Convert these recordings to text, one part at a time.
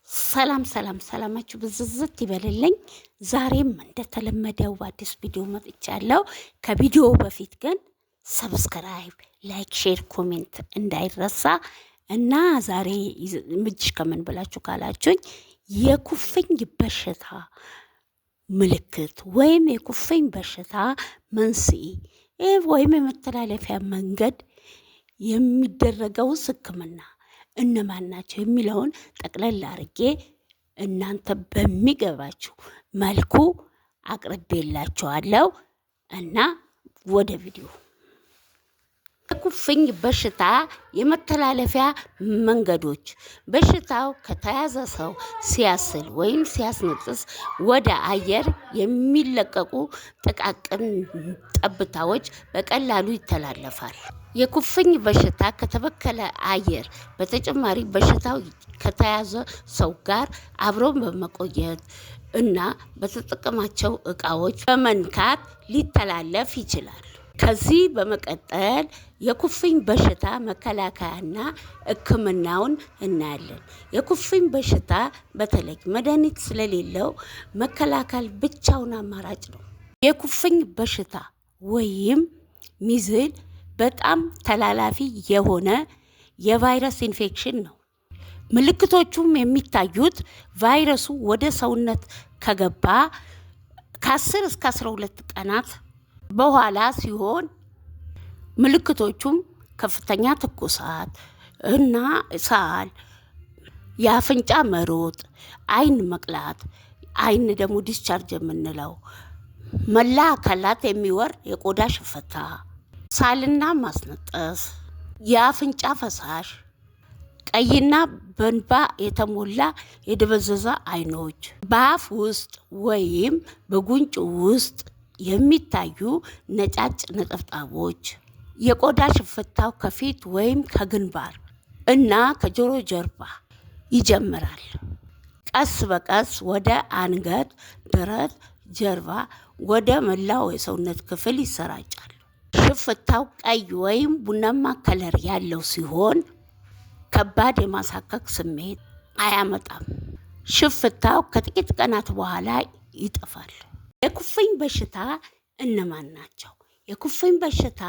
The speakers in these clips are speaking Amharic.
ሰላም ሰላም ሰላማችሁ ብዝዝት ይበልልኝ። ዛሬም እንደተለመደው በአዲስ ቪዲዮ መጥቻለሁ። ከቪዲዮ በፊት ግን subscribe፣ like፣ share፣ comment እንዳይረሳ እና ዛሬ ምጅሽ ከምን ብላችሁ ካላችሁኝ የኩፍኝ በሽታ ምልክት ወይም የኩፍኝ በሽታ መንስኤ ወይም የመተላለፊያ መንገድ፣ የሚደረገው ሕክምና እነማን ናቸው የሚለውን ጠቅለል አድርጌ እናንተ በሚገባችሁ መልኩ አቅርቤላችኋለሁ እና ወደ ቪዲዮ። የኩፍኝ በሽታ የመተላለፊያ መንገዶች፦ በሽታው ከተያዘ ሰው ሲያስል ወይም ሲያስነጥስ ወደ አየር የሚለቀቁ ጥቃቅን ጠብታዎች በቀላሉ ይተላለፋል። የኩፍኝ በሽታ ከተበከለ አየር በተጨማሪ በሽታው ከተያዘ ሰው ጋር አብሮ በመቆየት እና በተጠቀማቸው እቃዎች በመንካት ሊተላለፍ ይችላል። ከዚህ በመቀጠል የኩፍኝ በሽታ መከላከያና ሕክምናውን እናያለን። የኩፍኝ በሽታ በተለይ መድኃኒት ስለሌለው መከላከል ብቻውን አማራጭ ነው። የኩፍኝ በሽታ ወይም measles በጣም ተላላፊ የሆነ የቫይረስ ኢንፌክሽን ነው። ምልክቶቹም የሚታዩት ቫይረሱ ወደ ሰውነት ከገባ ከ10 እስከ 12 ቀናት በኋላ ሲሆን ምልክቶቹም ከፍተኛ ትኩሳት እና ሳል፣ የአፍንጫ መሮጥ፣ አይን መቅላት፣ አይን ደግሞ discharge የምንለው፣ መላ አካላት የሚወር የቆዳ ሽፍታ፣ ሳልና ማስነጠስ፣ የአፍንጫ ፈሳሽ፣ ቀይና በእንባ የተሞላ የደበዘዘ አይኖች፣ በአፍ ውስጥ ወይም በጉንጭ ውስጥ የሚታዩ ነጫጭ ነጠብጣቦች፣ የቆዳ ሽፍታው ከፊት ወይም ከግንባር እና ከጆሮ ጀርባ ይጀምራል። ቀስ በቀስ ወደ አንገት፣ ደረት፣ ጀርባ፣ ወደ መላው የሰውነት ክፍል ይሰራጫል። ሽፍታው ቀይ ወይም ቡናማ color ያለው ሲሆን ከባድ የማሳከክ ስሜት አያመጣም። ሽፍታው ከጥቂት ቀናት በኋላ ይጠፋል። የኩፍኝ በሽታ እነማን ናቸው? የኩፍኝ በሽታ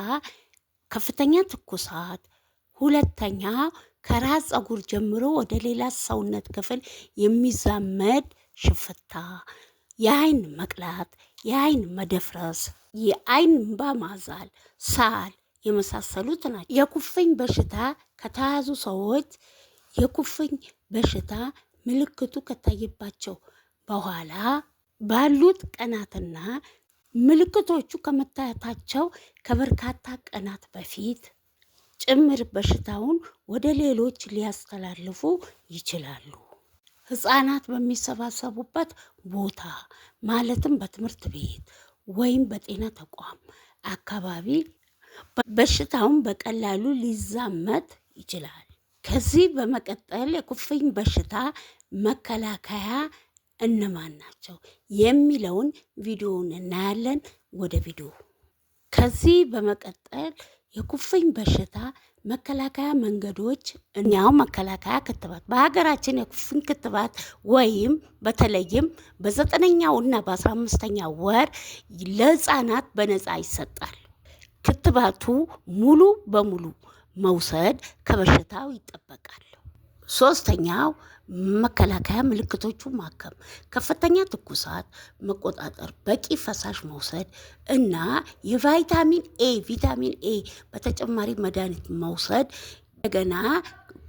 ከፍተኛ ትኩሳት፣ ሁለተኛ ከራስ ፀጉር ጀምሮ ወደ ሌላ ሰውነት ክፍል የሚዛመድ ሽፍታ፣ የአይን መቅላት፣ የአይን መደፍረስ፣ የአይን እንባ ማዛል፣ ሳል የመሳሰሉት ናቸው። የኩፍኝ በሽታ ከተያዙ ሰዎች የኩፍኝ በሽታ ምልክቱ ከታየባቸው በኋላ ባሉት ቀናትና ምልክቶቹ ከመታየታቸው ከበርካታ ቀናት በፊት ጭምር በሽታውን ወደ ሌሎች ሊያስተላልፉ ይችላሉ። ሕፃናት በሚሰባሰቡበት ቦታ ማለትም በትምህርት ቤት ወይም በጤና ተቋም አካባቢ በሽታውን በቀላሉ ሊዛመት ይችላል። ከዚህ በመቀጠል የኩፍኝ በሽታ መከላከያ እነማን ናቸው የሚለውን ቪዲዮውን እናያለን። ወደ ቪዲዮ። ከዚህ በመቀጠል የኩፍኝ በሽታ መከላከያ መንገዶች እኛው መከላከያ ክትባት፣ በሀገራችን የኩፍኝ ክትባት ወይም በተለይም በ9ኛው እና በ15ኛው ወር ለህፃናት በነፃ ይሰጣል። ክትባቱ ሙሉ በሙሉ መውሰድ ከበሽታው ይጠበቃል። ሶስተኛው መከላከያ ምልክቶቹ ማከም፣ ከፍተኛ ትኩሳት መቆጣጠር፣ በቂ ፈሳሽ መውሰድ እና የቫይታሚን ኤ ቪታሚን ኤ በተጨማሪ መድኃኒት መውሰድ። እንደገና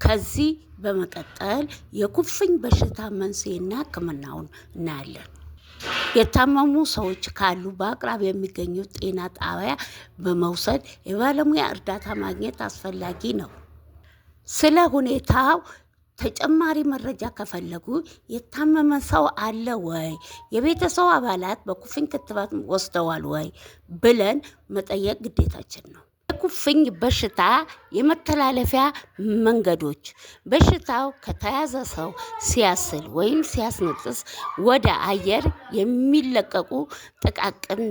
ከዚህ በመቀጠል የኩፍኝ በሽታ መንስኤና ሕክምናውን እናያለን። የታመሙ ሰዎች ካሉ በአቅራቢያ የሚገኙ ጤና ጣቢያ በመውሰድ የባለሙያ እርዳታ ማግኘት አስፈላጊ ነው። ስለ ሁኔታው ተጨማሪ መረጃ ከፈለጉ የታመመ ሰው አለ ወይ፣ የቤተሰብ አባላት በኩፍኝ ክትባት ወስደዋል ወይ ብለን መጠየቅ ግዴታችን ነው። የኩፍኝ በሽታ የመተላለፊያ መንገዶች፣ በሽታው ከተያዘ ሰው ሲያስል ወይም ሲያስነጥስ ወደ አየር የሚለቀቁ ጥቃቅን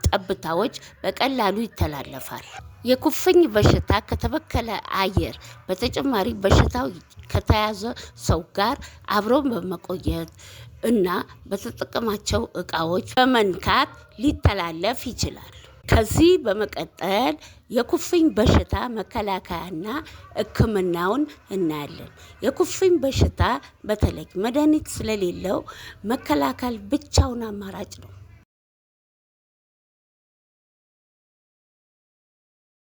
ጠብታዎች በቀላሉ ይተላለፋል። የኩፍኝ በሽታ ከተበከለ አየር በተጨማሪ በሽታው ከተያዘ ሰው ጋር አብሮ በመቆየት እና በተጠቀማቸው እቃዎች በመንካት ሊተላለፍ ይችላል። ከዚህ በመቀጠል የኩፍኝ በሽታ መከላከያና ሕክምናውን እናያለን። የኩፍኝ በሽታ በተለይ መድኃኒት ስለሌለው መከላከል ብቻውን አማራጭ ነው።